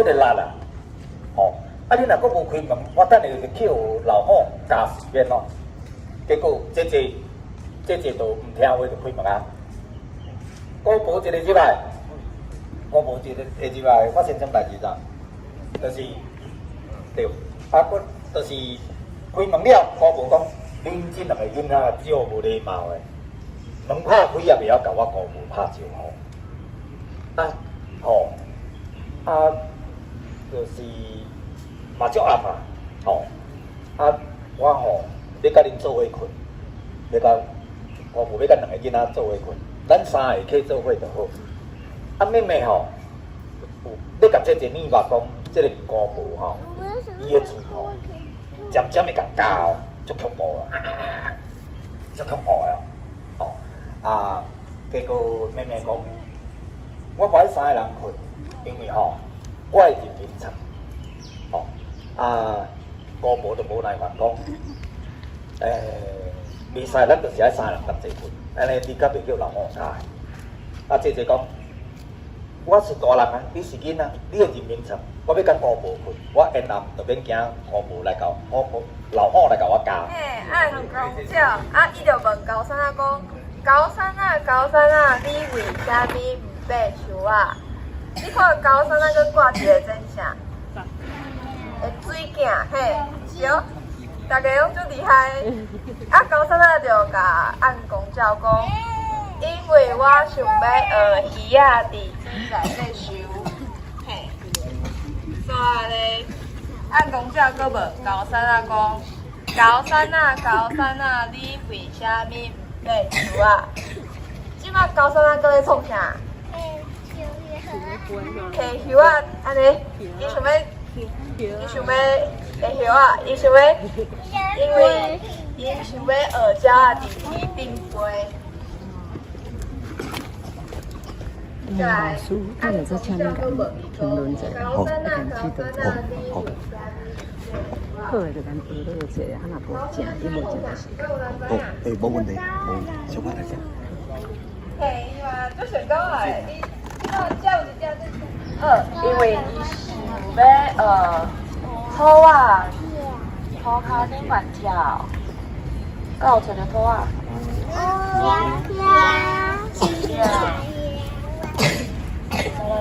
彼个力啊，吼！啊，你若閣無開門，我等下就去予老虎咬死變咯。結果姐姐姐姐都毋聽話，就開門啊。姑婆一个入來，姑婆一個會入來發生啥代誌咋？就是對，啊，閣就是開門了，姑婆講：恁這兩個囡仔足無禮貌的，門拍開也袂曉共我姑婆拍招呼。啊，吼，啊，就是嘛足暗啊，吼，啊，我吼欲佮恁做伙睏，欲佮姑婆欲佮兩个囡仔做伙睏，咱三个去做伙就好。啊，妹妹吼，有欲共姐姐念話講，這个姑婆吼，伊的喙吼，漸漸會共咬，足恐怖啊，足恐怖啊，吼，啊，結果妹妹講，我無愛三个人睏，因為吼，我會入眠床，吼，啊，姑婆就無耐煩講，袂使，咱就是愛三個人同齊睏，按呢你較袂叫老虎咬。啊，姐姐講，我是大人啊，你是囡仔，你會入眠床，我欲佮姑婆睏，我緣暗就免驚姑婆來共虎婆老虎來共我咬。嘿，按公鳥，啊，伊就問高山仔講：高山仔，高山仔，你為啥物毋爬樹仔？你看高山仔閣掛一个這啥？會水鏡，嘿，對，大家攏足厲害。啊，高山仔就共暗公鳥講：因為我想欲學魚仔佇水內底游，嘿。煞來咧，暗公鳥閣問高山仔講：高山仔，高山仔，你為啥物毋爬樹仔？這擺高山仔閣咧創啥？提葉仔，按呢，伊想欲下葉仔，伊想欲，因為伊想欲學鳥仔佇天頂飛。老師，等下再請你評論一下，好，啊，共指導。好，好。好的就咱學落者，啊若無正，伊無正就是。好，欸，無問題，無小可代志。嘿，伊嘛足成功的，你你看這有一隻這，因為伊想欲學兔仔，塗跤頂懸跳，敢有揣著兔仔？跳。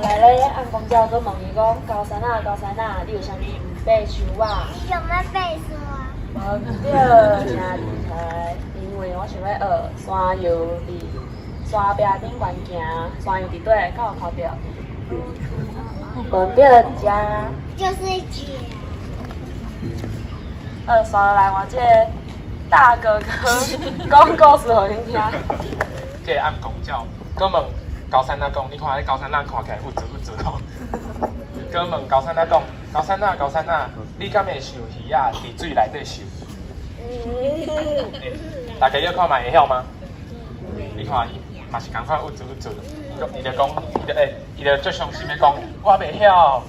來咧，暗公鳥閣問伊講：高山仔，高山仔，你為啥物毋爬樹仔？你想欲爬樹啊？無對，真厲害！因為我想欲學山羊佇山壁頂懸行，山羊佇佗，敢有看著？無對，食。就是食。煞落來換這个大哥哥講故事予恁聽。這个暗公鳥，閣問高山仔講，你看彼高山仔看起來鬱卒鬱卒吼。閣問高山仔講，高山仔高山仔，你敢會像魚仔佇水內底游？欸，大家要看覓會曉嗎？你看伊嘛是仝款鬱卒鬱卒，伊就講，伊就欸，伊就足傷心的講，我袂曉。好，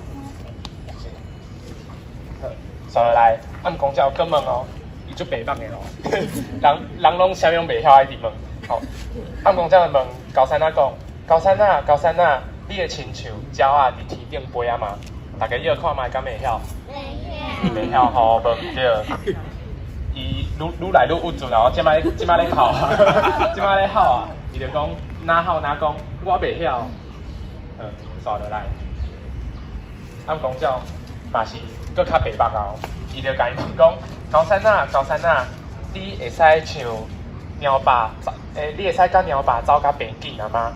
煞落來，暗公鳥閣問哦，伊足白目的哦，人人攏啥物攏袂曉，愛直問。吼，暗公鳥就問高山仔講，高山仔高山仔，你會親像鳥仔佇天頂飛啊嗎？大家要看覓敢會曉？袂曉吼，無毋對。伊愈愈來愈鬱卒啦，這擺這擺咧哭啊，這擺咧哭啊，伊就講，哪哭哪講，我袂曉。煞落來，暗公鳥嘛是閣較白目啊，伊就共伊問講，高山仔高山仔，你會使像貓爸，欸，你會使佮貓爸走較平緊啊嗎？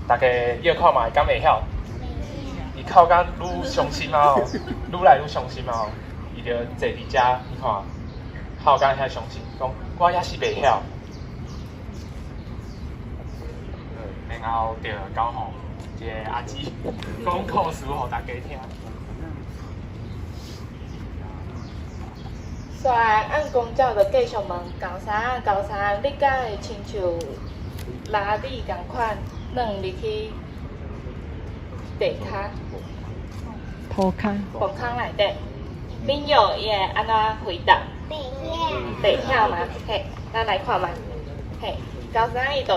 大家要看覓敢會曉？伊哭甲愈傷心啊，愈來愈傷心啊，伊就坐佇遮，你看，哭甲遐傷心，講我猶是袂曉。然後就交予一个阿姊講故事予大家聽。煞來暗公鳥就繼續問高山仔，高山仔，你敢會親像蜊米仝款軟入去地跤？塗跤。墓坑內底，恁有伊會按怎回答？袂曉嗎？嘿，咱來看覓。嘿，高山仔伊就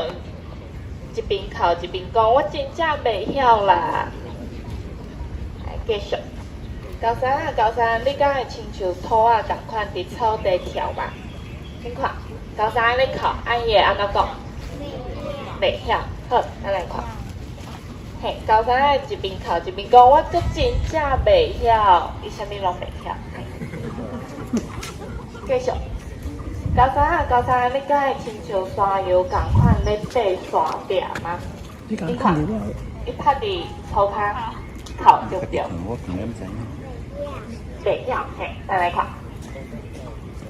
一邊哭一邊講：我真正袂曉啦。來继续。高山啊，高山，你敢会亲像兔仔仝款伫草地跳吗？恁看，高山按呢哭，按伊会按怎讲？袂晓。好，咱来看。嘿，高山仔一边哭一边讲，我阁真正袂晓，伊啥物拢袂晓。继续。高山啊，高山，你敢会亲像山羊仝款咧爬山壁吗？你你看，伊拍伫涂跤哭，对毋对？我可能知影。袂晓，嘿，咱来看。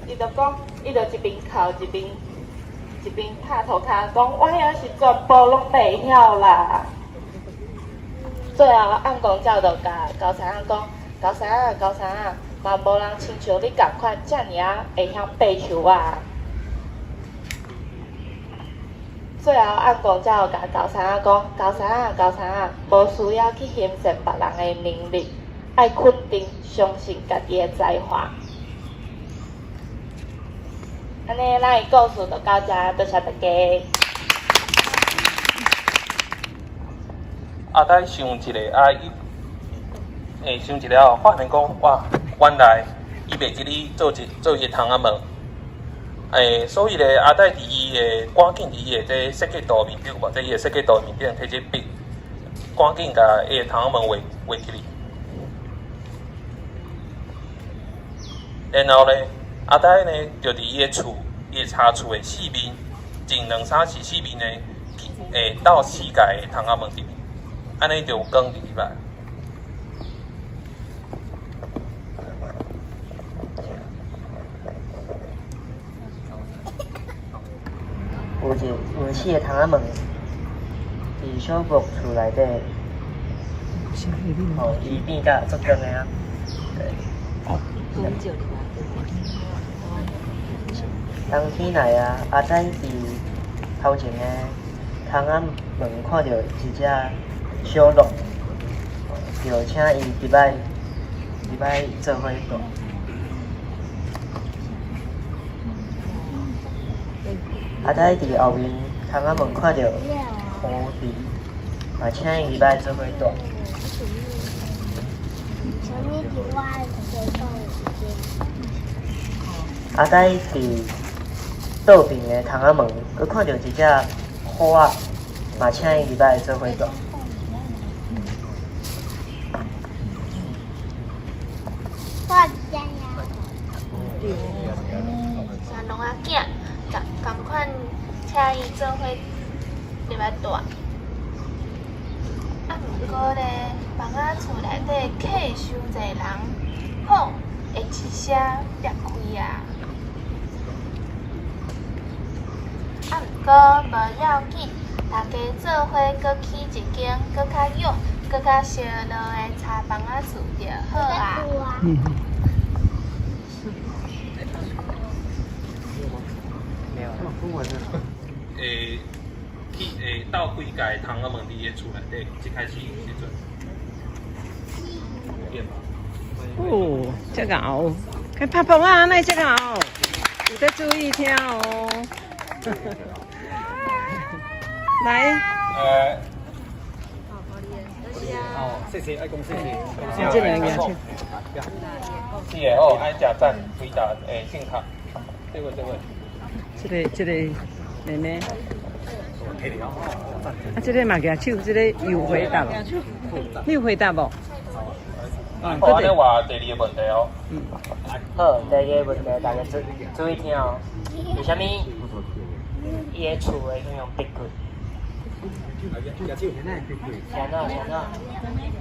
伊就讲，伊就一边哭一边拍涂跤，讲我遐是全部拢袂晓啦。最后，暗公鸟就共高山仔讲：高山仔，高山仔，嘛无人亲像你仝款遮尔仔会晓爬树仔。最后，暗公鸟共高山仔讲：高山仔，高山仔，无需要去欣羡别人的能力，爱肯定、相信家己的才华。按呢，咱的故事就到遮，多谢大家。阿呆想一下，啊，伊，想一下后，发现讲，哇，原来伊袂记咧做一做伊的窗仔门。所以咧，阿呆伫伊的赶紧伫伊的这设计图面顶，有无？这伊的设计图面顶提这笔，赶紧共伊的窗仔门画画起来。然后咧，阿呆呢，就伫伊的厝，伊的柴厝的四面，前两三是四面呢，斗四界的窗仔门伫面，按呢就有光入来。有四个窗仔门，伫小木厝内底，吼，伊变甲足光的啊。对。冬天来啊，阿呆伫头前的窗仔门看著一只小鹿，就请伊入来入来做伙住。阿呆伫后面窗仔门看著狐狸，嘛请伊入来做伙住。阿呆伫倒边的窗仔门，阁看著一只虎仔，嘛请伊入来做伙住。山龙仔囝，仝仝款，请伊做伙入来住。啊，毋过咧，房仔厝内底客伤济人，吼，会一声裂开啊！啊，毋过无要紧，大家做伙阁起一间阁较勇、阁较烧热的柴房仔厝就好啊。去斗几界窗仔门伫伊的厝内底，一开始时阵。哦，遮𠢕，该拍噗仔，哪会遮𠢕？有在注意听哦。来。哦，谢谢，爱讲谢谢。这个举手。是的，好，爱食赞，回答正确。这位，这位。这个妹妹。啊，这个嘛举手，这个有回答无？你有回答无？好，按呢换第二个问题哦。好，第二个问题大家注注意听哦。为啥物伊的厝会用壁骨？是按怎？是按怎？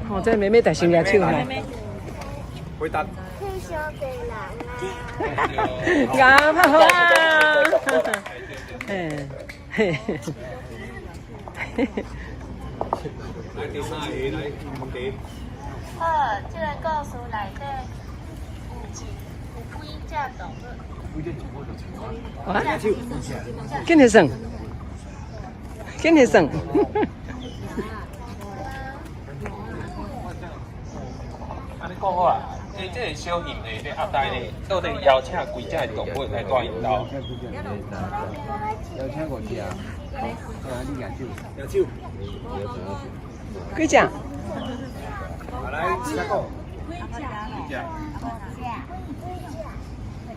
哦，这妹妹大声举手吼。回答。𠢕拍好啊！嘿，嘿。来第三个来问题。好，这个故事内底有几只动物？哇！紧来算，紧来算。按呢讲好啦，这个小熊的这阿呆呢，到底邀请几只的动物来蹛𪜶兜？邀请五只，啊，你举手。举手。幾隻？來，再講。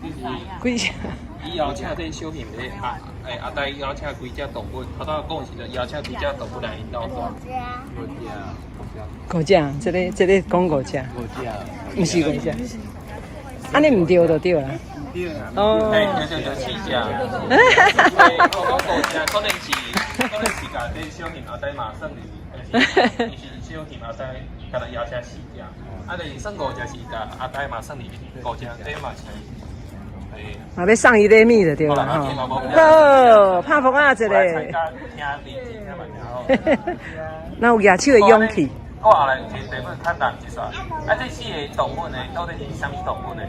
幾隻？幾隻？伊邀請這小熊咧，阿欸阿呆邀請幾隻動物，頭拄仔講是邀請幾隻動物來𪜶兜住。五隻，這个這个講五隻，毋是五隻，按呢毋對就對啦。哦，欸，對對對，四隻。欸，我講五隻，可能是共這小熊阿呆嘛算入去，但是伊是小熊阿呆，敢若邀請四隻，啊，就是算五隻是共阿呆嘛算入去，五隻這嘛是。嘛欲送伊禮物就對啦吼。好，拍噗仔一个。若有舉手的勇氣。我後來一個題目較難一煞，啊，這四个動物呢，到底是啥物動物呢？